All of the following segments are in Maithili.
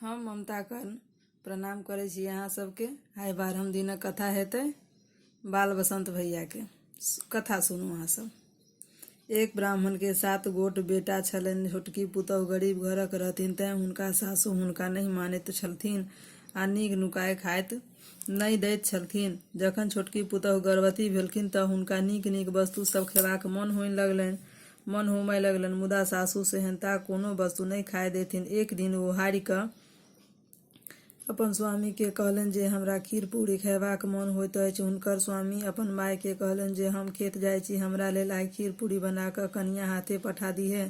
हम ममता कर्ण प्रणाम करै छी अहाँ सबके। आइ 12 दिनक कथा हेतै बाल बसंत भैया के कथा सुनू अहाँ सब। एक ब्राह्मण के 7 गोट बेटा छलनि। छोटकी पुतहु गरीब घरक रहथिन, तें हुनका सासु हुनका नहि मानैत छलथिन आ नीक नुकाय खाइत नहि दैत छलथिन। जखन छोटकी पुतहु गर्भवती भेलखिन तऽ हुनका नीक नीक वस्तु सब खेबाक मन होनि लगलनि। मन होमय लगलनि, मुदा सासु सेहन्ताक कोनो वस्तु नहि खाय देथिन। एक दिन ओ हारि कऽ अपन स्वामी के कहलनि जे हमरा खीर पूरी खयबाक मन होइत अछि। हुनकर स्वामी अपन माय के कहलनि जे हम खेत जाइ छी, हमरा लेल आइ खीर पूरी बना कऽ कनिया हाथे पठा दिहे।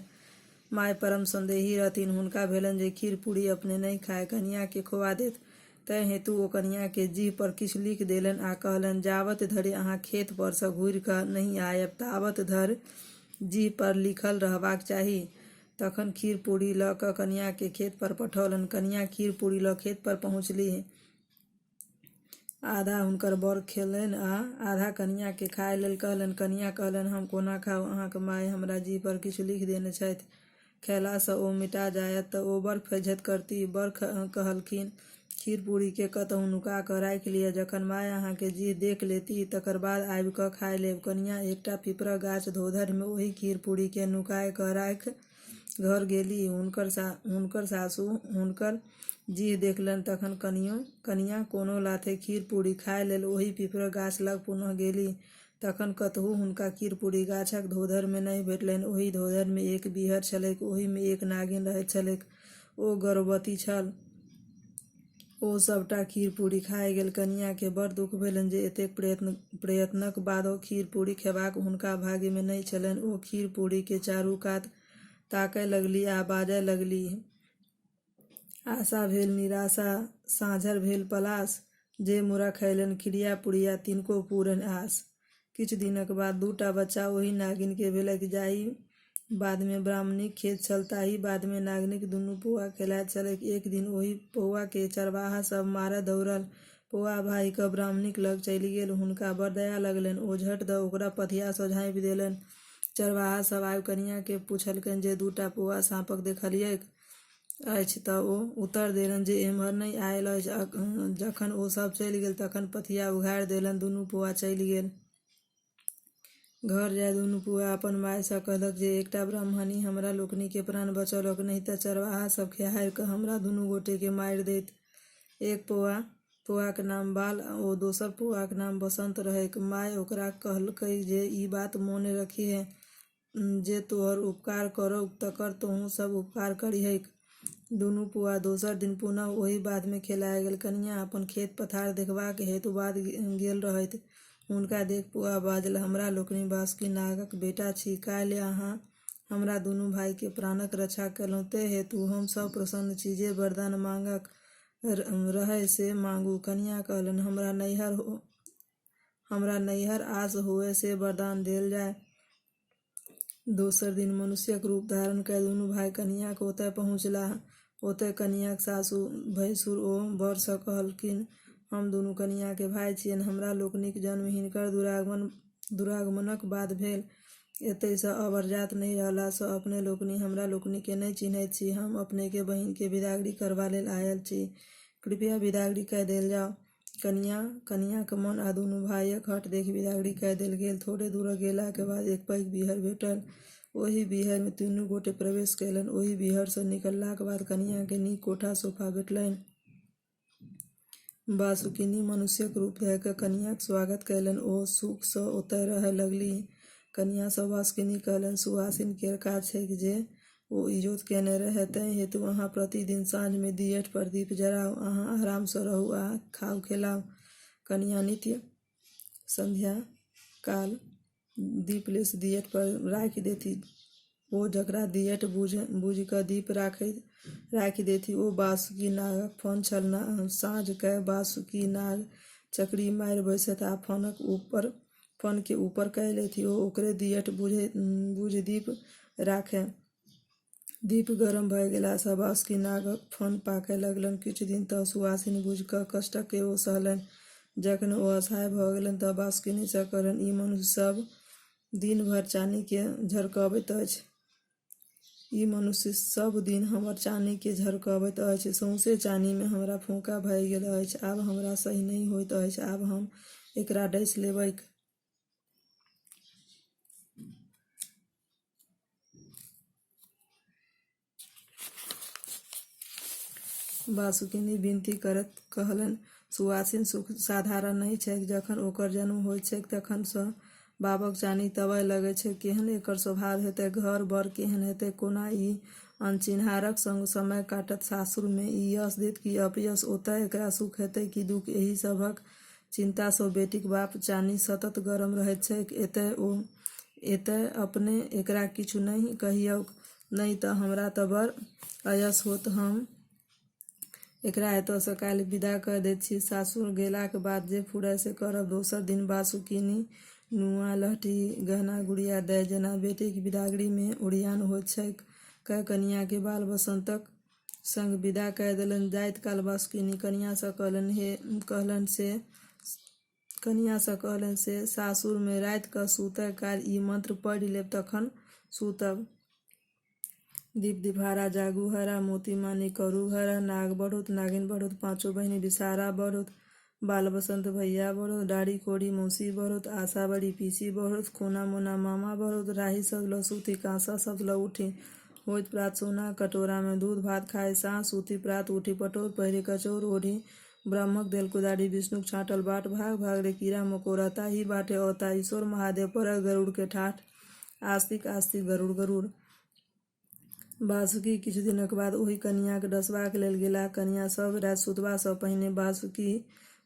माय परम संदेही रहथिन। हुनका भेलनि जे खीर पूरी अपने नहि खाय कनिया के खोआ देत। तैं हेतु ओ कनिया के जीह पर किछु लिख देलनि आ कहलनि, जाबत धरि अहाँ खेत पर सँ घुरि कऽ नहि आयब ताबत धरि जीह पर लिखल रहबाक चाही। तखन खीर पूरी लऽ कऽ कनिया के खेत पर पठौलनि। कनिया खीर पूरी लऽ खेत पर पहुँचलीह। आधा हुनकर बर खेलनि आ आधा कनिया के खाय लेल कहलनि। कनिया कहलनि, हम कोना खाउ? अहाँक माय हमरा जीह पर किछु लिख देने छथि। खयला सँ ओ मिटा जायत तऽ ओ बड़ फैझत करती। बर कहलखिन, खीर पूरी के कतहु नुका कऽ राखि लिअ। जखन माय अहाँ के जीह देख लेती तकर बाद आबि कऽ खाय लेब। कनिया एकटा पीपरक गाछ धोधरि मे ओहि खीर पूरी के नुकाय कऽ राखि घर गेली। हुनकर सासु हुनकर जीह देखलनि। तखन कनिया कोनो लाथे खीर पूरी खाय लेल ओहि पीपरक गाछ लग पुनः गेली। तखन कतहु हुनका खीर पूरी गाछक धोधरि मे नहि भेटलनि। ओहि धोधरि मे एक बीहड़ छलैक। ओहि मे एक नागिन रहैत छलैक। ओ गर्भवती छल। ओ सभटा खीर पूरी खाय गेल। कनिया के बड़ दुख भेलनि जे एतेक प्रयत्नक बादो खीर पूरी खेबाक हुनका भाग्य मे नहि छलनि। ओ खीर पूरी के चारू कात ताकय लगलीह आ बाजय लगलीह, आशा भेल निराशा, साँझर भेल पलास, जे मोरा खयलनि खिरिया पुरिया, तिनको पूरनि आस। किछु दिनक बाद 2टा बच्चा ओहि नागिन के भेलैक। जाहि बाध मे ब्राह्मणीक खेत छल ताहि बाध मे नागिनक दुनू पौआ खेलाइत छलैक। एक दिन ओहि पौआ के चरबाहा सब मारय दौड़ल। पौआ भागि कऽ ब्राह्मणीक लग चलि गेल। हुनका बड़ दया लगलनि। ओ झट दऽ ओकरा पथिया सँ झाँपि देलनि। चरबाहा सब आबि कनिया के पुछलकनि जे 2टा पौआ साँपक देखलियैक अछि तऽ ओ उत्तर देलनि जे एम्हर नहि आयल अछि। जखन ओ सब चलि गेल तखन पथिया उघारि देलनि। दुनू पौआ चलि गेल। घर जाय दुनू पौआ अपन माय सँ कहलक जे एकटा ब्राह्मणी हमरा लोकनि के प्राण बचौलक, नहि तऽ चरवाहा सब खेहारि कऽ हमरा दुनू गोटे के मारि दैत। एक पौआक नाम बाल ओ दोसर पौआक नाम बसंत रहैक। माय ओकरा कहलकै जे ई बात मोन रखिहे जे तोहर उपकार करौ तकर तोहूँ सब उपकार करिहैक। दुनू पौआ दोसर दिन पुनः ओहि बाध मे खेलाय गेल। कनिया अपन खेत पथार देखबाक हेतु बाध गेल रहथि। हुनका देख पौआ बाजल, हमरा लोकनि बासुकी नागक बेटा छी। काल्हि अहाँ हमरा दुनू भाइ के प्राणक रक्षा केलहुँ तें हेतु हम सब प्रसन्न छी। जे वरदान मांगक रहय से मांगू। कनिया कहलनि, हमरा नैहर आस हुए से वरदान देल जाय। दोसर दिन मनुष्यक रूप धारण कय दुनू भाइ कनियाक ओतय पहुँचलाह। ओतय कनियाक सासु भैंसुर ओ वर सँ कहलखिन, हम दुनू कनिया के भाइ छियनि। हमरा लोकनिक जन्म हिनकर दुरागमनक बाद भेल। एतय सँ अबरजात नहि रहला सँ अपने लोकनि हमरा लोकनि के नहि चिन्हैत छी। हम अपने के बहिन के बिदागरी करबा लेल आयल छी। कृपया बिदागरी कय देल जाओ। कनियाक मन आ दुनू भाइयक हठ देखि बिदागरी कय देल गेल। थोड़े दूर गेलाक बाद एक पैघ बीहड़ भेटल। ओहि बीहड़ मे तीनू गोटे प्रवेश कयलनि। ओहि बीहड़ सँ निकललाक बाद कनिया के नीक कोठा सोफा भेटलनि। बासुकिनी मनुष्यक रूप धऽ कऽ कनियाक स्वागत कयलनि। ओ सुख सँ ओतय रहय लगलीह। कनिया सँ बासुकिनी कहलनि, सुवासिन केर काज छैक जे ओ इजोत केने रहय, तैं हेतु अहाँ प्रतिदिन साँझ मे दियठ पर दीप जराउ। अहाँ आराम सँ रहू आ खाउ खेलाउ। कनिया नित्य संध्या काल दीप लेस दियठ पर राखि देथि। ओ जकरा दियठ बूझि कऽ दीप राखि देथि ओ बासुकी नागक फन छल। साँझ कय बासुकी नाग चकरी मारि बैसथि आ फन के ऊपर कय लेथि। ओ ओकरे दियठ बूझि दीप राखय। दीप गरम भऽ गेला सँ बासुकी नागक फन पाकय लगलनि। किछु दिन तऽ सुवासिन बूझि कऽ कष्ट के ओ सहलनि। जखन ओ असहाय भऽ गेलनि तऽ बासुकिनी सँ कहलनि, ई मनुष्य सब दिन भरि चानी के झरकबैत अछि। ई मनुष्य सभ दिन हमर चानि केँ झरकबैत अछि। सौंसे चानि मे हमरा फोंका भए गेल अछि। आब हमरा सह्य नहि होइत अछि। आब हम एकरा डसि लेबैक। बासुकिनी विनती करैत कहलनि, सुआसिन सुख साधारण नहि छैक। जखन ओकर जन्म होइत छैक तखने सँ बापक चानि तबय लगैत छैक। केहन एकर स्वभाव हेतैक? घर-बर केहन हेतैक? कोना ई अनचिन्हारक संग समय काटत? सासुर मे ई यश देत कि अपयश? ओतय एकरा सुख हेतैक कि दुख? एहि सभक चिन्ता सँ बेटीक बापक चानि सतत गरम रहैत छैक। एतय अपने एकरा किछु नहि कहियौक, नहि त हमरा त बड़ अयश होयत। हम एकरा एतय सँ काल्हि विदा कय दैत छी। सासुर गेलाक बाद जे फुरय से करब। दोसर दिन बासुकिनी नूआ-लहठी, गहना-गुड़िया दय जेना बेटीक बिदागरी मे ओरियान होइत छैक, कय कनियाँ केँ बाल-बसन्तक संग विदा कय देलनि। जाइत काल बासुकिनी कनियाँ सँ कहलनि से सासुर मे राति क सूतय काल ई मंत्र पढ़ि लेब तखन सूतब। दीप दिफारा जागु हरा, मोती मानिक करु घरा। नाग बढ़ौत नागिन बढ़ौत, पाँचो बहिनी विषहारा बढ़ौत। बाल बसन्त भैया बढ़ौत, डारि कोरी मौसी बढ़ौत। आशावरी पीसी बढ़ौत, खोना मोना मामा बढ़ौत। राही शब्द लऽ सूती, काँसा शब्द लऽ उठी। होइत प्रात सोनाक कटोरा मे दूध भात खाय साँझ सूति प्रात उठी पटोर पहिरि कचोर ओढ़ि। ब्रह्मक देल कोदारि विष्णुक छाँटल बाट भाग भाग रे कीड़ा मकोड़ा ताहि बाटे औता ईश्वर महादेव पड़ल गरुड़ के ठाठ आस्तिक आस्तिक गरुड़ गरुड़। बासुकी किछु दिनक बाद ओहि कनियाँकेँ डसबाक लेल गेलाह। कनियाँ सभ राति सुतबा सँ पहिने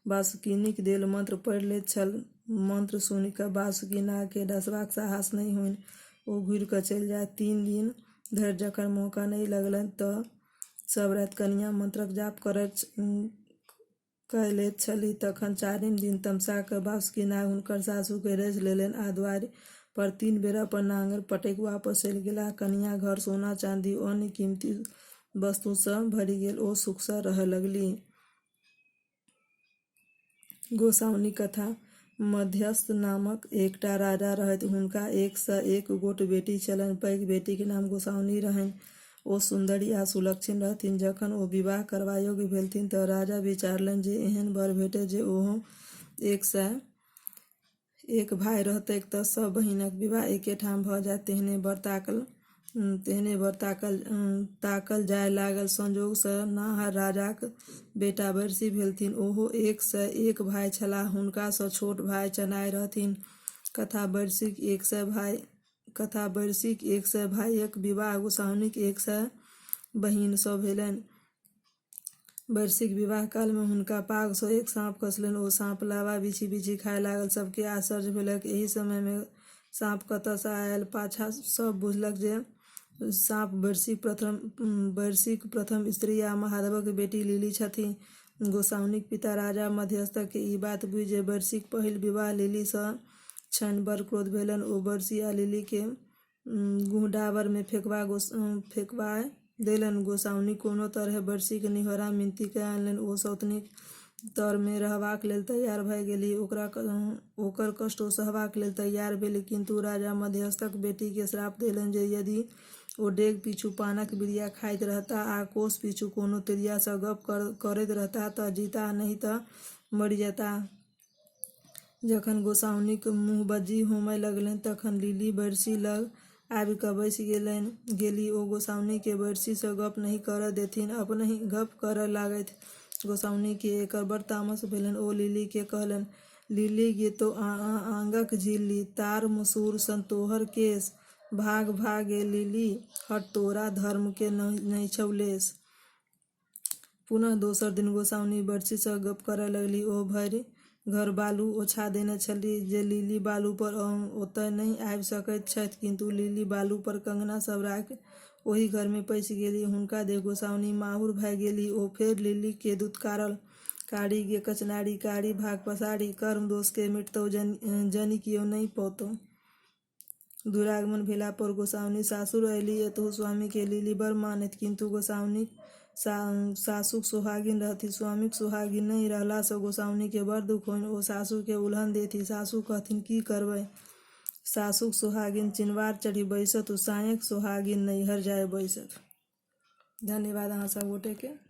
बासुकिनीक देल मंत्र पढ़ि लैत छल। मंत्र सुनि क बासुकी नाग केँ डसबाक साहस नहि होइन। ओ घुरि क चलि जाथि। 3 दिन धरि जखन मौका नहि लगलनि त सभ राति कनियाँ मंत्रक जाप कय लैत छलीह। तखन चारिम दिन तमसा क बासुकी नाग हुनकर सासु केँ डसि लेलनि आ द्वारि पर 3 बेर अपन नांगरि पटकि वापस चलि गेलाह। कनियाँक घर सोना-चाँदी ओ अन्य कीमती वस्तु सँ भरि गेल। ओ सुख सँ रहय लगलीह। गोसाउनिक कथा मध्यस्थ नामक एकटा राजा रहथि। हुनका एक सय एक गोट बेटी छलनि। पैघ बेटीक नाम गोसाउनि रहनि। ओ सुन्दरि आ सुलक्षणी रहथिन। जखन ओ विवाह करबा योग्य भेलथिन त राजा विचारलनि जे एहन वर भेटय जे ओहो 101 भाइ रहतैक त सभ बहिनक विवाह एके ठाम भ जायत। तेहने वर ताकल जाय लागल। संयोग सँ नाहर राजाक बेटा बैरसी भेलथिन। ओहो 101 भाइ छलाह। हुनका सँ छोट भाइ चनाइ रहथिन। कथा बैरसीक 100 भाइक विवाह गोसाउनिक 100 बहिन सँ भेलनि। बैरसीक विवाह काल मे हुनका पाग सँ एक साँप खसलनि। ओ साँप लाबा बीछि-बीछि खाय लागल। सभ केँ आश्चर्य भेलैक। एहि समय मे साँप कतय सँ आयल? पाछाँ सभ बुझलक जे साँप बैरसीक प्रथम स्त्री आ महादेवक बेटी लीली छथि। गोसाउनिक पिता राजा मध्यस्थकेँ ई बात बुझि जे बैरसीक पहिल विवाह लीली सँ छनि, बड़ क्रोध भेलनि। ओ बैरसी आ लीली केँ गुहडाबर मे फेकबाय देलनि। गोसाउनि कोनो तरहेँ बैरसीक निहोरा-मिनती कय अनलनि। ओ सौतनिक तर मे रहबाक लेल तैयार भय गेलीह। ओकर कष्टो सहबाक लेल तैयार भेलीह। किन्तु राजा मध्यस्थक बेटी केँ श्राप देलनि जे यदि ओ डेग पिछु पानक बिरिया खाइत रहताह आ कोस पिछु कोनो तिरिया सँ गप्प करैत रहताह त जीताह नहि त मरि जयताह। जखन गोसाउनिक मुँहबज्जी होमय लगलनि तखन लीली बैरसी लग आबि क बैसि गेलीह। ओ गोसाउनि केँ बैरसी सँ गप्प नहि करय देथिन। अपनहि गप्प करय लागथि। गोसाउनि केँ एकर बड़ तामस भेलनि। ओ लीली केँ कहलनि, "लीली गे तों आंगक झिल्ली, तार मसूर सन तोहर केश, भाग भाग गे लीली हट तोरा धर्म के नहि छौ लेश।" पुनः दोसर दिन गोसाउनि बैरसी सँ गप्प करय लगलीह। ओ भरि घर बालु ओछा देने छलीह जे लीली बालु पर ओतय नहि आबि सकैत छथि। किन्तु लीली बालु पर कंगना सब राखि ओहि घर मे पैसि गेलीह। हुनका देखि गोसाउनि माहुर भय गेलीह। ओ फेर लीली केँ दुत्कारल, "कारी गे कचनारि कारी भाग पसारी, कर्म दोष के मेटतौ जनि कियो नहि पौतौ।" दुरागमन भेला पर गोसाउनि सासुर अयलीह। एतहु स्वामी केँ लीली बड़ मानथि। किन्तु गोसाउनि सासुक सोहागिन रहथि, स्वामीक सोहागिन नहि रहला सँ गोसाउनि केँ बड़ दुख होइन। ओ सासु केँ उलहन देथि। सासु कहथिन, "की करबै? सासुक सोहागिन चिनवार चढ़ि बैसथु, साँयक सोहागिन नैहर जाय बैसथु। धन्यवाद अहाँ सब गोटेके।